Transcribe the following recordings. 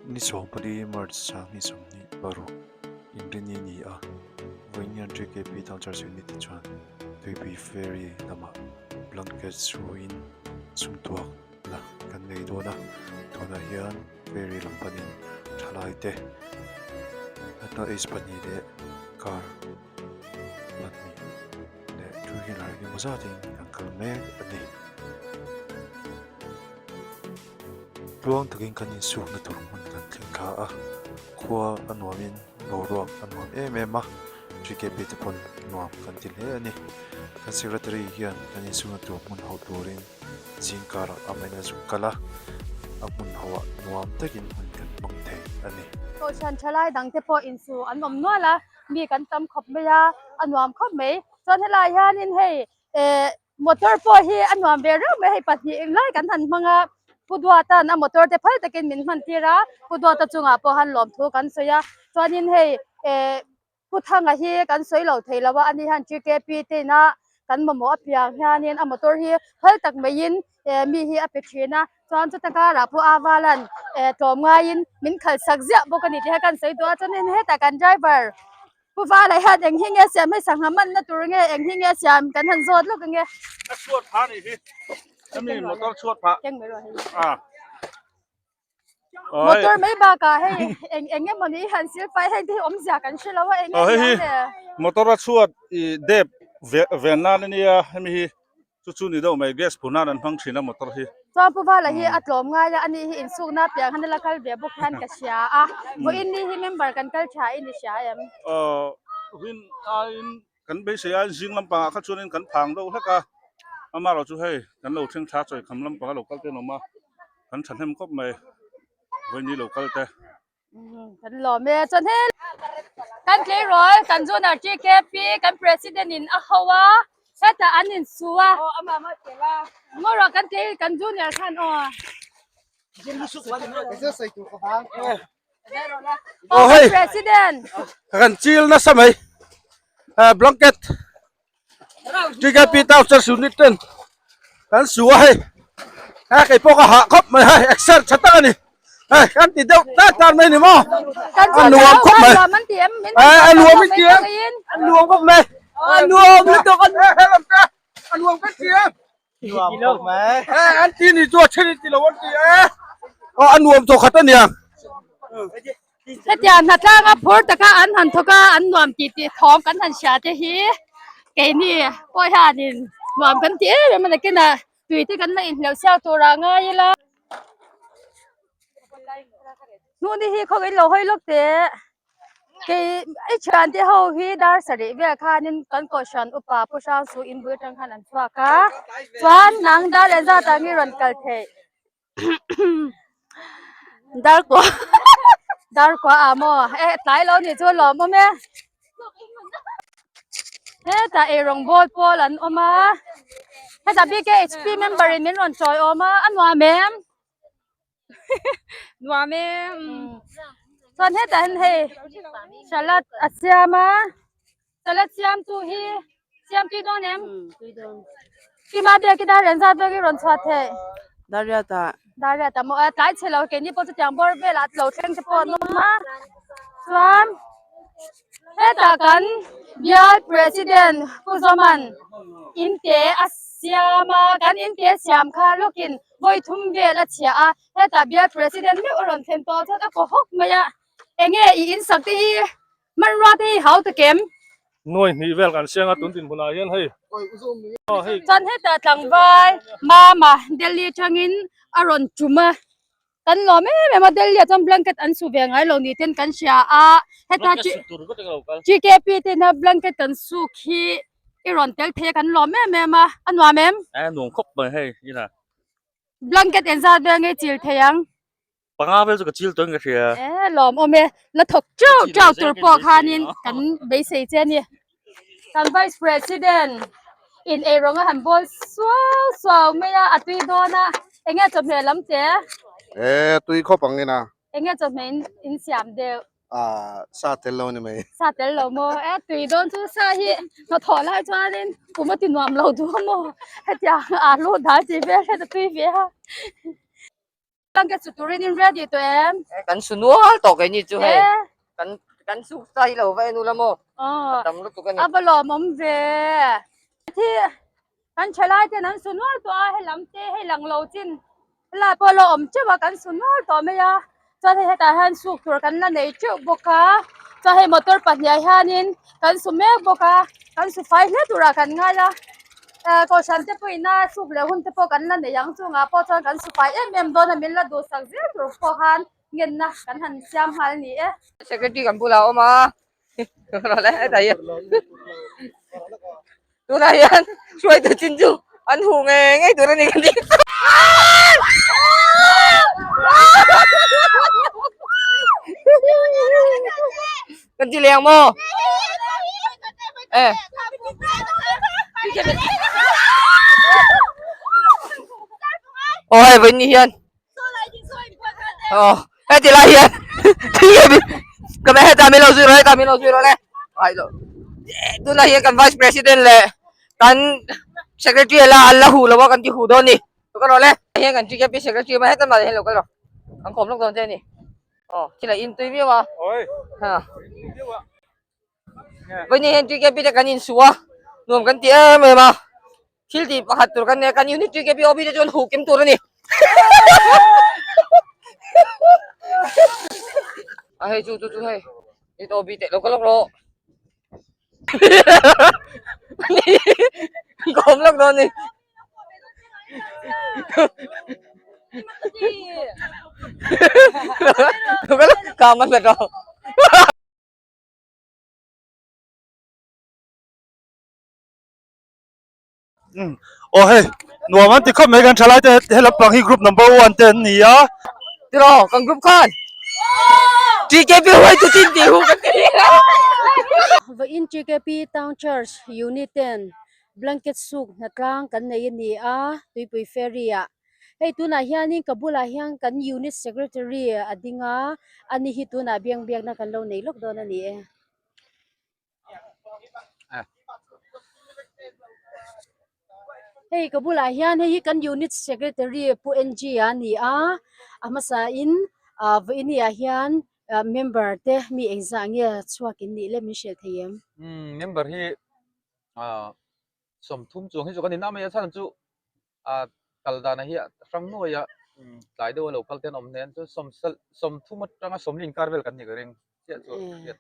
Ni 14 March 2026 Inrini ni a vawiin hian TKP Town Church Unit te chuan Tuipui Ferry lamah blanket chhuin chhungtuak la kan nei dawn a, tunah hian ferry lam panin thalai te Tata Ace pahnih leh car pahnih leh two wheeler engemaw zatin kan kal mek a ni. Tluang takin kan insukna tur hmun kan thleng thla a, khua a nuamin boruak a nuam em em a, GKP te pawn nuam kan ti hle a ni. Kan secretary hian kan insukna tur hmun hauh turin zing karah a main a zuk kal a, a hmun hauhah nuam takin hun kan hmang thei a ni. Kohhran thalai dangte pawh insu an awm nual a, mi kan tam khawp mai a, a nuam khawp mai. Chuan helaiah hianin hei eh Motor pawh hi a nuam ve reuh mai hei pahnih lai kan han hmang a Pu Duata'n a motor te phal takin min hman tir a Pu Duata chungah pawh han lawmthu kan sawi a chuanin hei eh Pu Thanga hi kan sawi lo thei lo a ani hian TKP te ina kan mamawh apiang hianin a motor hi phal tak maiin eh mi hi a pe thin a chuan chuta karah pawh a vala'n eh tlawm ngaiin min khalhsak ziah bawk a ni tih kha kan sawi duh a chuanin hetah kan driver Pu Vala hian eng hi nge siam hei sangha manna tur nge eng hi nge siam kan han zawt lawk ange. A chhuat pha nih hi. Hemi motor chhuat pha. Keng mai rawh hei. Ah. Motor mai bakah hei eng eng emaw ni han sil fai heng te hi awmzia kan hre lo a eng nge ni ang le. Motor a chhuat i dep ven nan ania hemi hi Chu chu ni deuh mai gas phur nan an hmang thin a motor hi. Chuan Pu Vala hi a tlawm ngai a, ani hi insukna piang han la kal ve bawk hian ka hria a, vawiin ni hi member kan kal tha in i hria em? Aw, rin aiin kan beisei aiin zing lampangah kha chuanin kan phang deuh hlek a, amaherawh chu hei kan lo thleng thla chawi kham lampanga lo kal te an awm a, kan thahnem khawp mai vawiin ni lo kal te. Kan lawm e chuan he kan tleirawl kan junior TKP kan president in a ho a hetah an in su a ngaw rawh kan tlei kan junior khan aw aw hei president kan chil nasa mai blanket TKP town church unit ten kan su a hei he kei pawh ka hah khawp mai hei exer tha tak a ni hei kan ti deuh tar tar mai a ni maw a nuam khawp mai a nuam in ti em a nuam khawp mai a nuam lutuk a nuam kan ti em an ti ni chu a then in ti lo an ti e aw a nuam tawh khat a niang. Hetiang hnatlanga phur taka an han thawk a an nuam tih tih thawm kan han hria te hi keini pawh hianin nuam kan ti em em a nakinah tui te kan la inhleuh siak turah ngai ila. Hnuni hi khaw in lo hawi lawk teh. Kei i thiante ho hi dar sarih vel khanin kan kohhran upa Pu Hrangsu inbul atang khan an chhuak a chuan nang dar engzat ah nge rawn kal theih dar kua dar kua ah maw e tlai lo nih chu lawm awm e hetah eirawng bawl pawl an awm a hetah BKHP member in min rawn chawi awm a a nuam em. Nuam e chuan hetah hian hei salad a siam a salad siam tu hi siam tui dawn em kima biak i dar engzat vel hi rawn chhuah theih Dariat ah Dariat ah maw a tlai chhe lo keini pawh chutiang bawr velah lo thleng te pawh an awm a chuan hetah kan bial president Pu Zawman inte a siam a kan inte siam kha lawkin Vawi thum vel a chhia a, hetah bial president meuh a rawn thlen tawh chuan a kaw hawk mai a, enge i insak te hi hmanrua te hi hau ta kem? Nuai hnih vel kan siang a tun dinhmunah hian hei. Chuan hetah tlangval Mama Delhi atangin a rawn tum a, kan lawm em em a Delhi ah chuan blanket an su ve ngai lo ni ten kan hria a, heta TKP te ina blanket kan suk hi I rawn tel thei a kan lawm em em a, a nuam em? A nuam khawp mai hei ina. Blanket engzat vel nge chil thei ang? Panga vel chu ka chil tawhin ka hria. E lawm awm e, la thawk chau chau tur pawh khanin kan beisei che a ni. Kan Vice President in eirawng a han bawl suau suau mai a, a tui dawn a, enge chawhmeh lam che? E tui khawp ang ina. Enge chawhmeh in siam deuh? Ah, sa tel lo ni mai. Sa tel lo maw? E tui dawn chu sa hi hnathawh lai chuanin kum a ti nuam lo duh a maw? Hetiang alu dal tih vel hian a tui ve a. Blanket su turin in ready tawh em? Kan su nual tawh keini chu hei. Kan kan suk sai lo va en ula maw? Aw. A tam lutuk a ni. A va lawmawm ve. Thi kan thalai ten an su nual tawh a, he lam te hei lang lo chin helai pawh a lo awm teuh a, kan su nual tawh mai a. Chuan hei hetah hian suk tur kan la nei teuh bawk a, chuan hei motor pahnih ah hianin kan su mek bawk a, kan su fai hle turah kan ngai a. Eh kohhran te pawhin a suk leh hun te pawh kan la nei ang chungah pawh chuan kan su fai em em dawn a, min la duhsak zel tur pawh khan ngenna kan han siam nghal a ni e. Secretary kan bulah a awm a tunah hian hruaitu chin chu an huh ngei ngei tur a ni kan ti. Kan ti leng maw? Eh. Aw hei vawiin ni hian Aw heti lai hian ka hmel hetah min lo zui rawh hetah min lo zui rawh le ai lo tunah hian kan vice president leh kan secretary la an la huh lo a kan ti huh dawn a ni lo kal rawh le hian kan TKP secretary awm a heta mah hian lo kal rawh an kawm lawk dawn che a ni aw thil a in tui viau a ha. Vawiin hian TKP te kan insuh a nuam kan ti em em a. Thil tih pakhat tur kan nei a, kan unit TKP OB te chuan huh kim tur a ni. A hei chu chu chu hei unit OB te lo ka lawk rawh. Ka awm lawk dawn ni. Lo ka lawk ka man bet rawh. Aw hei nuam an ti khawp mai kan thalai te he lampang hi group number one te an ni a. Tiraw kan group khan TKP huai chu chin tih hu kan ti. Vawiin TKP Town Church Unit ten blanket suk hnatlang kan nei a ni a, Tuipui Ferry ah. Hei tunah hianin ka bulah hian kan Unit Secretary a ding a, ani hi tunah biang biakna kan lo nei lawk dawn a ni e. Hei ka bulah hian hei hi kan unit secretary Pu NG a ni a, a hmasa in ah vawiini ah hian ah member te mi engzah nge chhuak in nih le min hrilh thei em? Umm member hi ah sawmthum chuang hi chu kan inah mai a chhan chu ah kal dan ah hi hrang nuai a tlai deuh a lo kal te an awm nen chuan sawm sawmthum atanga sawmli inkar vel kan ni ka ring. chiah chu hriat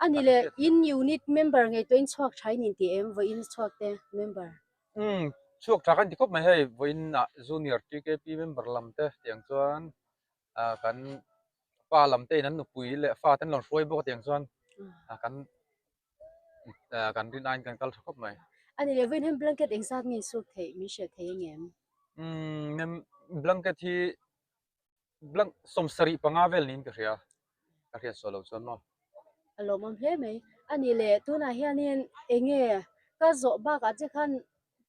Ani le in unit member ngei tawh in chhuak tha in inti em vawiin chhuak te member. Umm chhuak tha kan ti khawp mai hei vawiin ah junior TKP member lam te tiang chuan ah kan pa lam te in an nupui leh fa te an rawn hruai bawk a tiang chuan ah kan ah kan rin aiin kan kal tha khawp mai. Ani le vawiin hian blanket engzat nge in suk theih min hrilh thei angem? Umm blanket hi Blank 75 vel niin ka hria, ka hriat sual lo chuan maw. A lawmawm hle mai. A nih leh tunah hianin eng nge ka zawh bakah che khan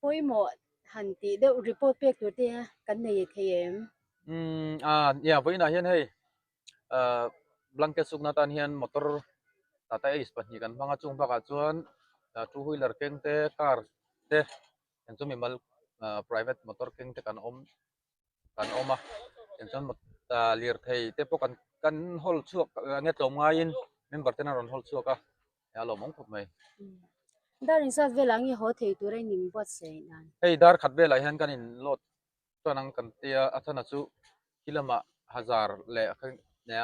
pawimawh han tih deuh report pek tur te kan nei thei em? Umm a nia vawiinah hian hei ah blanket sukna atan hian motor Tata Ace pahnih kan hmang a chung bakah chuan two wheeler keng te car te eng chu mimal private motor keng te kan awm kan awm a tichuan lirthei te pawh kan kan hawl chhuak enge tlawm ngaiin member ten an rawn hawl chhuak a a lawmawm khawp mai. Dar inzat velah nge haw thei tur a in inbuatsaih dan? Hei dar khat velah hian kan in load chuan ang kan tia a chhan a chu khi lamah hazar leh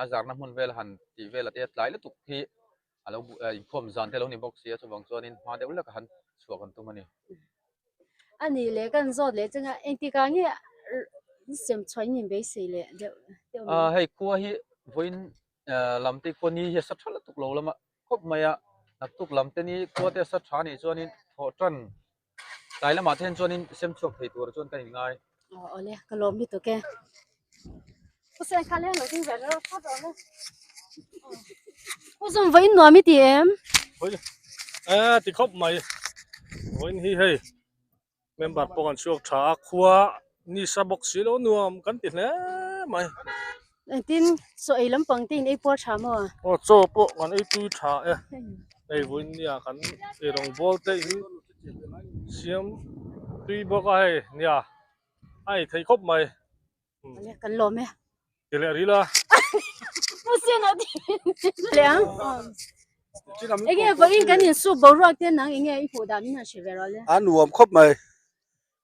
a zarna hmun vel han tih vel a tia tlai lutuk hi a lo inkhawm zan te a lo ni bawk si a chuvang chuanin hma deuh lek a han chhuah kan tum a ni. A nih leh kan zawt leh changa engtikah nge sem chhuah in inbeisei leh deuh deuh mai. Hei khua hi vawiin lam te khua ni hi a sa tha lutuk lo lama khawp mai a, naktuk lam te ni khua te a sa tha anih chuanin thawh tan tlai lamah te hian chuanin sem chhuak thei tur chuan ka inngai. Aw awle ka lawm lutuk e. Pu Sen kha leng lo ding ve rawh phawt rawh le. Pu Zum vawiin nuam i ti em? Vawiin e ti khawp mai. Vawiin hi hei member pawh kan chhuak tha a, khua nisa bawk si lo nuam kan ti hle mai. Engtin chaw ei lampang te in ei puar tha maw? Aw chaw pawh kan ei tui tha e. Hei vawiin nia kan ei rawngbawl te in siam tui bawk a hei nia a ei theih khawp mai. Kan lawm e. Ti leh ril a. Pu Sena ti leh ang. Enge vawiin kan insup boruak te nang enge i hmuh dan min han hre ve rawh le. A nuam khawp mai.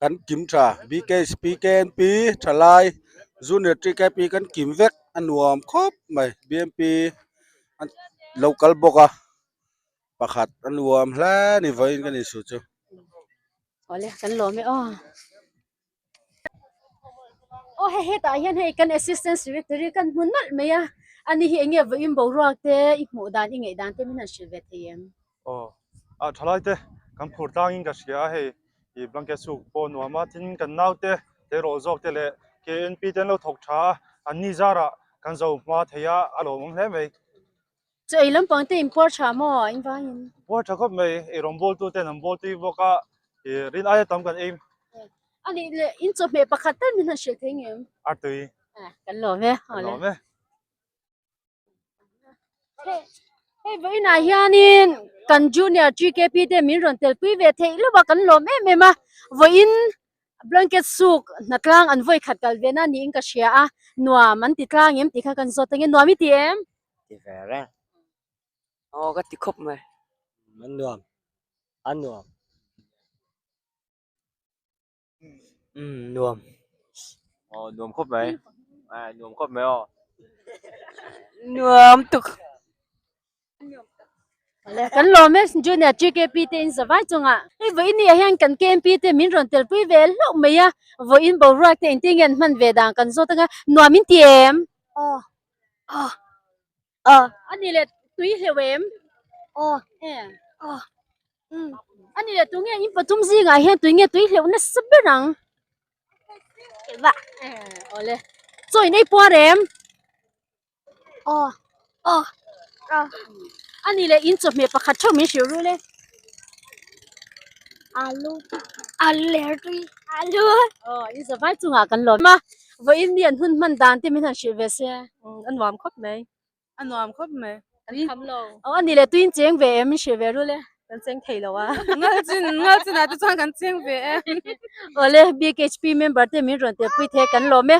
Kan kim tha. BKSP, KNP, Thalai, Junior TKP kan kim vek. A nuam khawp mai. BMP an lo kal bawk a. Pakhat a nuam hle ni vawiin kan insuh chu. Awle kan lawm e aw. Aw hei hetah hian hei kan assistant secretary kan hmu nawlh mai a ani hi enge vawiin boruak te i hmuh dan i ngaih dan te min han hrilh ve thei em? Aw ah thalai te kan phur tlangin ka hria a hei ih blanket suk pawh a nuam a tin kan naute tleirawl zawk te leh KNP te an lo thawk tha a an ni zarah kan zo hma thei a a lawmawm hle mai. Chu ei lampang te in puar tha maw in vangin? Puar tha khawp mai, ei rawngbawltu ten an bawl tui bawk a, ih rin aia tam kan ei. A nih leh in chawhmeh pakhat tal min han hrilh thei ngem? A tui. Kan lawm e. Kan lawm e. Hei vawiinah hianin kan junior GKP te min rawn telpui ve theih lova kan lawm em em a, vawiin Blanket suk hnatlang an vawi khat kal ve na niin ka hria a, nuam an ti tlang em tih kha kan zawt ange, nuam i ti em? Ti ve reng. Aw ka ti khawp mai. An nuam. An nuam. Umm nuam. Aw nuam khawp mai. Nuam khawp mai aw. Nuam tuk. Kan lawm e Junior GKP te in zavai chungah hei vawiin ni ah hian kan KMP te min rawn telpui ve hlauh mai a vawiin boruak te engtin nge an hman ve dan kan zawt anga nuam in ti em? Aw aw aw Ani leh tui hleuh em? Aw E aw umm Ani leh tunge in pathum zingah hian tui nge tui hleuh nasa ber ang? E awle chaw in ei puar em? Aw aw aw Ani leh in chawhmeh pakhat theuh min hrilh rul e. Alu alu leh artui alu. Aw in zavai chungah kan lawm a vawiin mi an hun hman dan te min han hrilh ve se. A nuam khawp mai. A nuam khawp mai. Kan kham lo. Aw ani leh tuin cheng ve em min hrilh ve rul e. Kan cheng thei lo a. Ngalchin ngalchin ah te chuan kan cheng ve e. Awle BKHP member te min rawn telpui thei kan lawm e.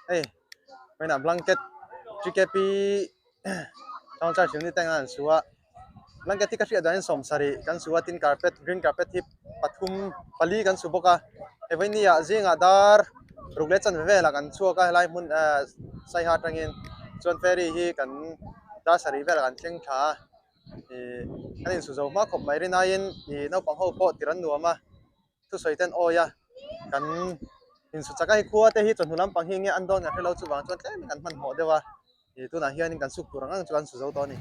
Hei vawiinah blanket GKP town church unit te an su a blanket hi ka hriat danin sawmsarih kan su a tin carpet green carpet hi pathum pali kan su bawk a hei vawiin ah zingah dar ruk leh chanve velah kan chhuak a helai hmun ah saiha atangin chuan ferry hi kan dar sarih velah kan thleng thla a ih kan insu zo hma khawp mai rinaiin ih naupang ho pawh tir an nuam a. thusawi ten awi a kan insu chak a hei khua te hi chawhnu lampang hi enge an dawn kan hrelo chuvang chuan tlem in kan hmanhmawh deuh a ih tunah hianin kan suk tur ang ang chu kan su zo tawh a ni.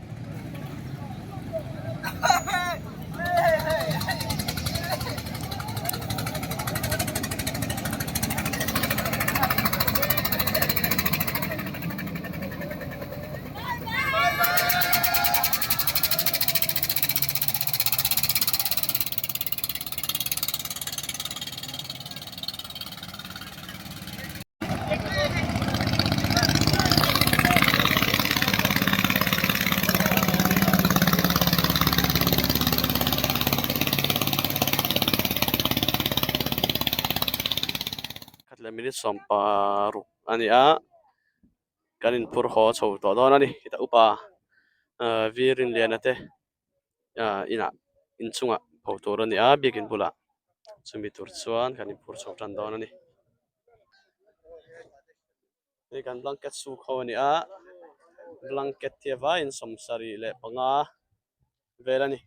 Khat leh minute sawmparuk a ni a kan inphur haw chho tawh dawn a ni hetah upa ahh Virinliana te ahh inah inchungah pho tur a ni a biakin bulah chumi tur chuan kan inphur chho tan dawn a ni hei kan blanket suk ho a ni a blanket hi a vaiin sawmsarih leh panga vel a ni.